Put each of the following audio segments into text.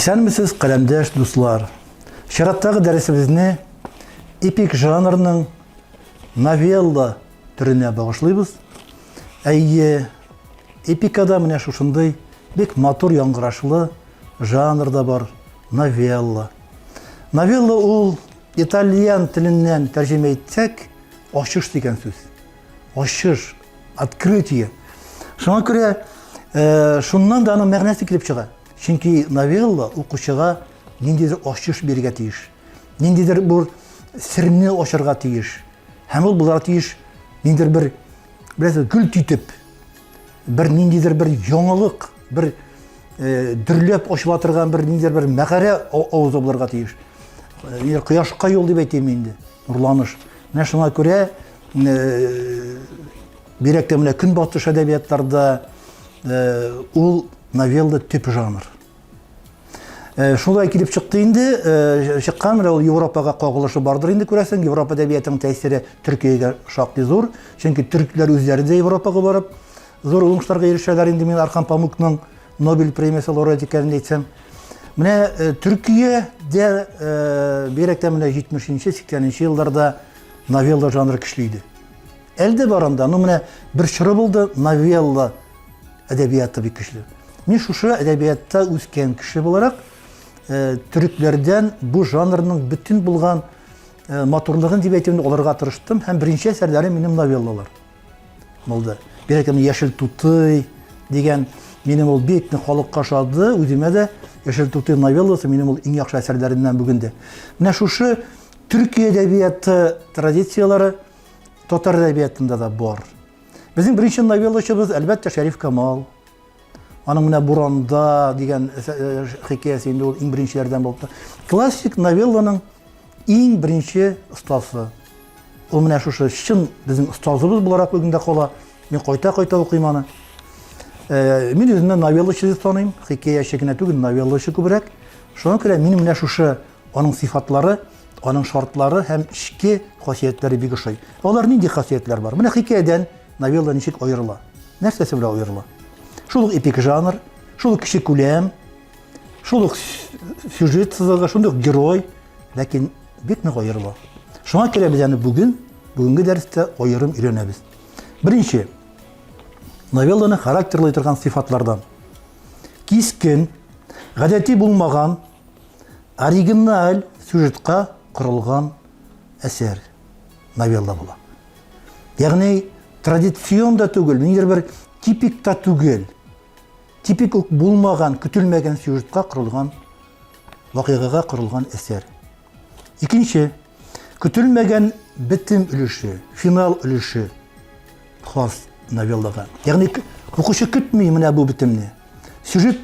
Исәнмесез, каләмдәш дуслар. Чираттагы дәресебезне эпик жанрның новелла төренә багышлыйбыз. Әйе, эпикада менә шушындый бик матур яңгырашлы жанр да бар, новелла. Новелла ул итальян теленнән тәрҗемә итсәк, ачыш дигән сүз. Ачыш, открытие. Шуңа күрә э, шуннан да аның мәгънәсе килеп чыга. Чөнки новелла укучыга ниндидер ачыш бирергә тиеш. Ниндидер бер серне ачарга тиеш. Һәм ул булырга тиеш ниндидер бер беләсез, гөл титеп, бер ниндидер бер яңалык, бер э, дөрләп ачыла торган бер ниндидер бер мәгарә авызы булырга тиеш. Э, кояшка юл дип әйтим инде, нурланыш. Менә шуңа күрә э, бигрәк тә менә көнбатыш әдәбиятларда э, ул новелла төп жанр. Э, шулай килеп чыкты инде, э, чыккан менә ул Европага кагылышы бардыр инде күрәсең, Европа әдәбиятының тәэсире Төркиягә шактый зур, чөнки төркләр үзләре дә Европага барып зур уңышларга ирешәләр инде мин Орхан Памукның Нобель премиясе лауреаты икәнен әйтсәм. Менә э, Төркиядә бигрәк тә менә 70-нче, 80-нче елларда новелла жанры көчле иде. Әле дә бар анда, ну менә бер чоры булды, новелла әдәбияты бик көчле. Мин шушы әдәбиятта үскән кеше буларак, э, төрекләрдән бу жанрның бөтен булган э, матурлыгын дип әйтим, алырга тырыштым һәм беренче әсәрләрем минем новеллалар булды. Бигрәк тә Яшел тутый дигән минем ул бик нык халыкка ошады, үземә дә Яшел тутый новелласы минем ул иң яхшы әсәрләремнән бүген дә. Менә шушы төрки әдәбияты традицияләре татар әдәбиятында да бар. Безнең беренче новеллачыбыз, әлбәттә, Шәриф Камал. Аның менә Буранда дигән э, хикәясе инде ул иң беренчеләрдән булып тора. Классик новелланың иң беренче остасы. Ул менә шушы чын безнең остазыбыз буларак бүген дә кала. Мин кайта-кайта укыйм аны. Э, мин үземне новеллачы дип саныйм, хикәяче генә түгел, новеллачы күбрәк. Шуңа күрә мин менә шушы аның сыйфатлары, аның шартлары һәм эчке хасиятләре бик ошый. Алар нинди хасиятләр бар? Менә хикәядән новелла ничек аерыла? Нәрсәсе белән аерыла? Шул ук эпик жанр, шул ук кече күләм, шул ук сюжет сызыгы, шундый ук герой, ләкин бик нык аерыла. Шуңа күрә без аны бүген, бүгенге дәрестә аерым өйрәнәбез. Беренче, новелланы характерлый торган сыйфатлардан. Кискен, гадәти булмаган, оригиналь сюжетка корылган әсәр новелла була. Ягъни традицион да түгел, ниндидер бер типик та түгел. Типик үк булмаган, көтелмәгән сюжетка корылган, вакыйгага корылган әсәр. Икенче, көтелмәгән бетем өлеше, финал өлеше хас новеллага. Ягъни укучы көтми менә бу бетемне. Сюжет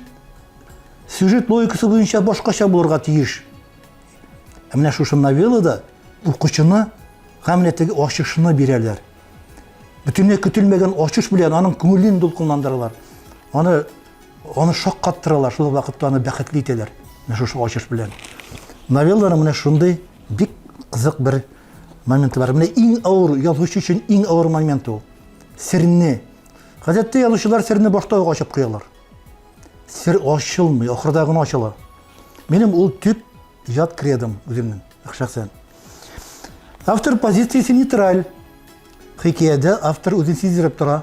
сюжет логикасы буенча башкача булырга тиеш. Ә менә шушы новеллада укучыны һәм менә теге ачышны бирәләр. Бөтенләй көтелмәгән ачыш белән аның күңелен дулкынландыралар. Аны аны шаккаттыралар, шул вакытта аны бәхетле итәләр. Менә шушы ачыш белән. Новелланың менә шундый бик кызык бер моменты бар. Менә иң авыр язучы өчен иң авыр момент ул. Серне. Гадәттә язучылар серне башта ук ачып куялар. Сер ачылмый, ахырда гына ачыла. Минем ул төп иҗат кредом үземнең, шәхсән. Автор позициясе нейтраль. Хикәядә автор үзен сиздереп тора.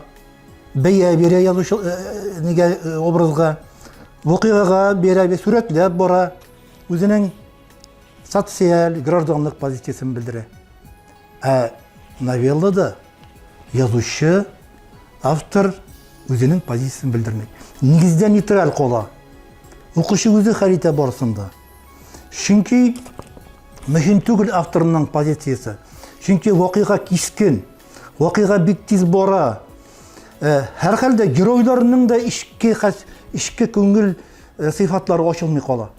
Бәя бирә язучы э, э, нигә э, образга, вакыйгага бирә, сурәтләп бара. Үзенең социаль, гражданлык позициясен белдерә. Ә новеллада язучы, автор үзенең позициясен белдерми. Нигездә нейтраль кала. Укучы үзе хәл итә барысын да. Чөнки мөһим түгел авторның позициясе. Чөнки вакыйга кискен, вакыйга бик тиз бара. Э, һәрхәлдә геройларның да эчке эчке күңел э, сыйфатлары ачылмый кала.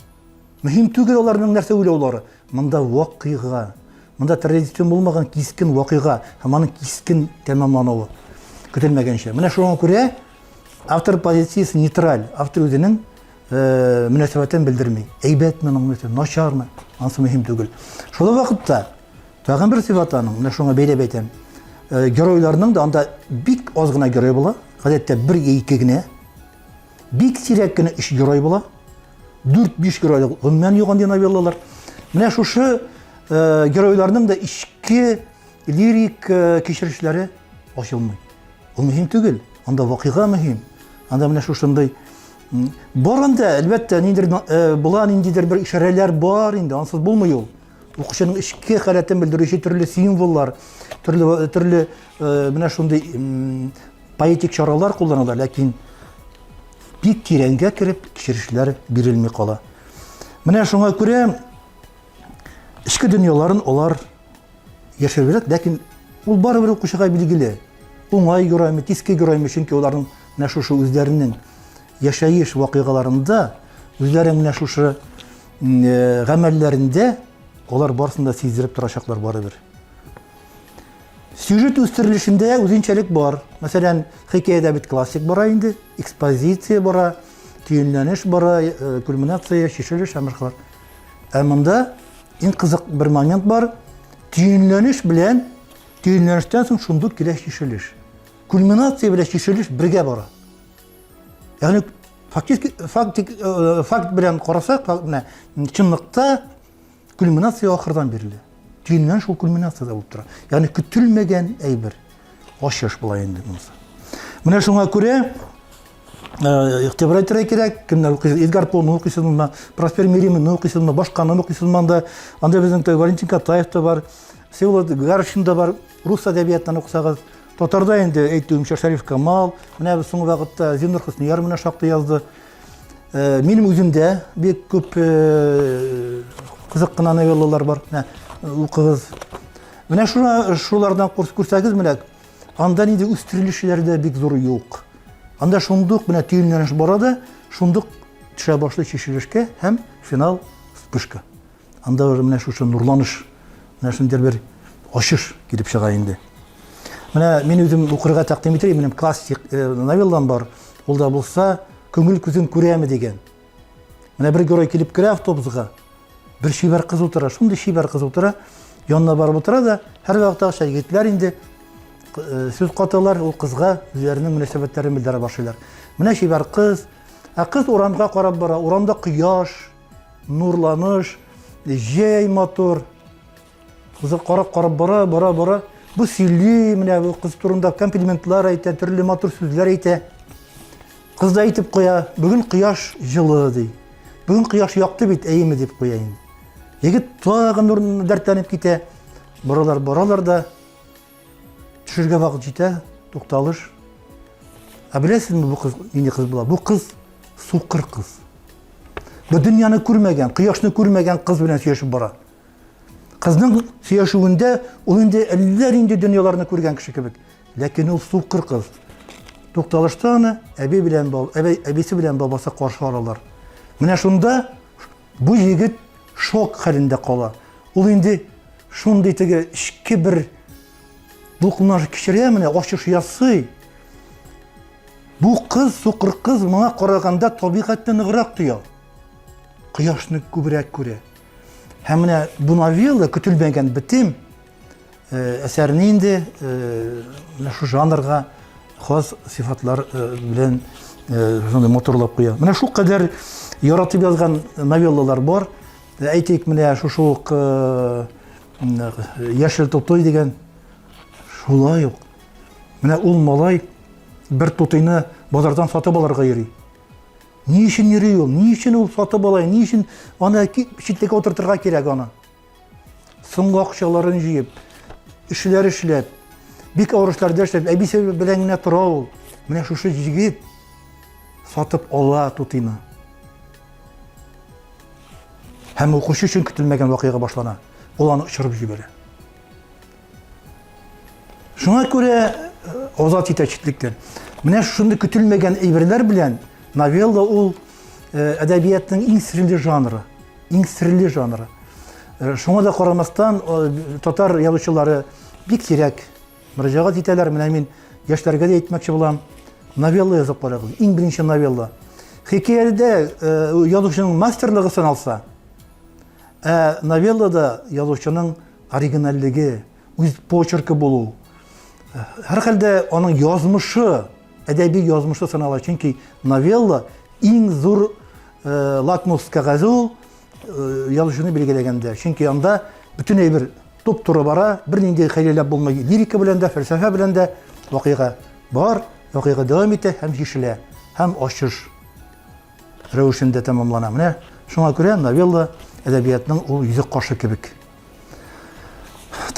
Мөһим түгел аларның нәрсә уйлаулары. Монда вакыйга, монда традицион булмаган кискен вакыйга һәм аның кискен тәмамлануы көтелмәгәнчә. Менә шуңа күрә автор позициясе нейтраль. Автор үзенең э, мөнәсәбәтен белдерми. Әйбәтме аның мөнәсәбәте, начармы, анысы мөһим түгел. Шул ук вакытта тагын бер сыйфат аның, менә шуңа бәйләп әйтәм. Э, геройларның да анда бик аз гына герой була, гадәттә бер я ике генә. Бик сирәк кенә өч герой була. 4-5 герой, гомумән юк андый новеллалар. Менә шушы э, геройларның да эчке лирик э, кичерешләре ачылмый. Ул мөһим түгел. Анда вакыйга мөһим. Анда менә шушындый бар анда, әлбәттә, ниндидер э, була ниндидер бер ишарәләр бар инде, ансыз булмый ул. Укучының эчке халәтен белдерүче төрле символлар, төрле төрле э, менә шундый поэтик чаралар кулланыла, ләкин бик тирәнгә кереп кичерешләр бирелми кала. Менә шуңа күрә эчке дөньяларын алар яшеребрәк, ләкин ул барыбер укучыга билгеле. Уңай героймы, тискә героймы, чөнки аларның менә шушы үзләренең яшәеш вакыйгаларында, үзләренең менә шушы э, гамәлләрендә алар барысын да сиздереп торачаклар барыбер. Сюжет үстерелешендә үзенчәлек бар. Мәсәлән, хикәядә бит классик бара инде, экспозиция бара, төенләнеш бара, э, кульминация, чишелеш һәм башкалар. Ә монда иң кызык бер момент бар. Төенләнеш белән төенләнештән соң шундук килә чишелеш. Кульминация белән чишелеш бергә бара. Ягъни фактически фактик э, факт белән карасак, менә чынлыкта кульминация ахырдан бирелә. Төенләнеш ул кульминациядә булып тора. Ягъни көтелмәгән әйбер. Ачыш була инде монысы. Менә шуңа күрә э, игътибар итәргә кирәк, кемнәр укый, Эдгар Поны укыйсызмы, Проспер Меримены укыйсызмы, башканы укыйсызмы анда, анда безнең Валентин Катаев та бар, Всеволод Гаршин да бар, рус әдәбиятыннан укысагыз, татарда инде әйтүемчә Шәриф Камал, менә соңгы вакытта Зиннур Хөснияр менә шактый язды. Э, минем үземдә бик күп э, кызык кына новеллалар бар. Менә укыгыз. Менә шуна шулардан курс күрсәгез, менә анда нинди үстерелешләр дә бик зур юк. Анда шундук менә төенләнеш бара да, шундук төшә башлый чишелешкә һәм финал вспышка. Анда уже менә шушы нурланыш, менә шундый бер ачыш килеп чыга инде. Менә мин үзем укырга тәкъдим итәм, минем классик э, новеллам бар. Ул да булса Күңел күзен күрәме дигән. Менә бер герой килеп керә автобусга. Бер чибәр кыз утыра, шундый чибәр кыз утыра. Янына барып утыра да, һәрвакыттагыча егетләр инде э, сүз каталар, ул кызга үзләренең мөнәсәбәтләрен белдерә башлыйлар. Менә чибәр кыз, ә кыз урамга карап бара, урамда кояш, нурланыш, җәй матур. Кызы карап карап бара, бара, бара. Бу сөйли, менә бу кыз турында комплиментлар әйтә, төрле матур сүзләр әйтә. Кыз да әйтеп куя, бүген кояш җылы ди. Бүген кояш якты бит, әйеме дип куя инде. Егет тагын дәртләнеп китә. Баралар, баралар да төшергә вакыт җитә, тукталыш. Ә беләсезме бу кыз нинди кыз була? Бу кыз сукыр кыз. Бу дөньяны күрмәгән, кояшны күрмәгән кыз белән сөйләшеп бара. Кызның сөйләшүендә ул инде әллә нинди дөньяларны күргән кеше кебек. Ләкин ул сукыр кыз. Тукталышта аны әби белән әби, әбисе белән бабасы каршы алалар. Менә шунда бу егет шок хәлендә кала. Ул инде шундый теге эчке бер дулкыннар кичерә, менә ачыш ясый. Бу кыз, сукыр кыз моңа караганда табигатьне ныграк тоя. Кояшны күбрәк күрә. Һәм менә бу новелла көтелмәгән бетем э, әсәрне инде э, менә шу жанрга хас сыйфатлар э, белән шундый матурлап куя. Менә шул кадәр яратып язган новеллалар бар. Әйтик, менә шушы ук Яшел тутый дигән шулай ук. Менә ул малай бер тутыйны базардан сатып алырга йөри. Ни өчен йөри ул? Ни өчен ул сатып ала? Ни өчен аны читлеккә утыртырга кирәк аны? Соңгы акчаларын җыеп, эшләр эшләп, бик авыр эшләрдә эшләп, әбисе белән генә тора ул. Менә шушы җегет сатып ала тутыйны. Һәм укучы өчен көтелмәгән вакыйга башлана. Ул аны очырып җибәрә. Шуңа күрә э, азат итә читлектән. Менә шундый көтелмәгән әйберләр белән новелла ул э, әдәбиятның иң серле жанры, иң серле жанры. Э, шуңа да карамастан, татар язучылары бик сирәк мөрәҗәгать итәләр. Менә мин яшьләргә дә әйтмәкче булам. Новелла язып карагыз. Иң беренче новелла. Хикәядә язучының мастерлыгы саналса, ә новеллада язучының оригинальлеге, үз почеркы булу. Һәрхәлдә аның язмышы, әдәби язмышы санала, чөнки новелла иң зур э, лакмус кәгазе ул э, язучыны билгеләгәндә. Чөнки анда бөтен әйбер туп-туры бара, бернинди хәйләләп булмый. Лирика белән дә, фәлсәфә белән дә вакыйга бар, вакыйга дәвам итә һәм чишелә, һәм ачыш рәвешендә тәмамлана. Менә шуңа күрә новелла әдәбиятның ул йөзек кашы кебек.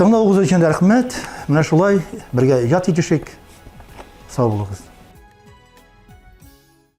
Тыңлавыгыз өчен рәхмәт. Менә шулай бергә иҗат итешик. Сау булыгыз.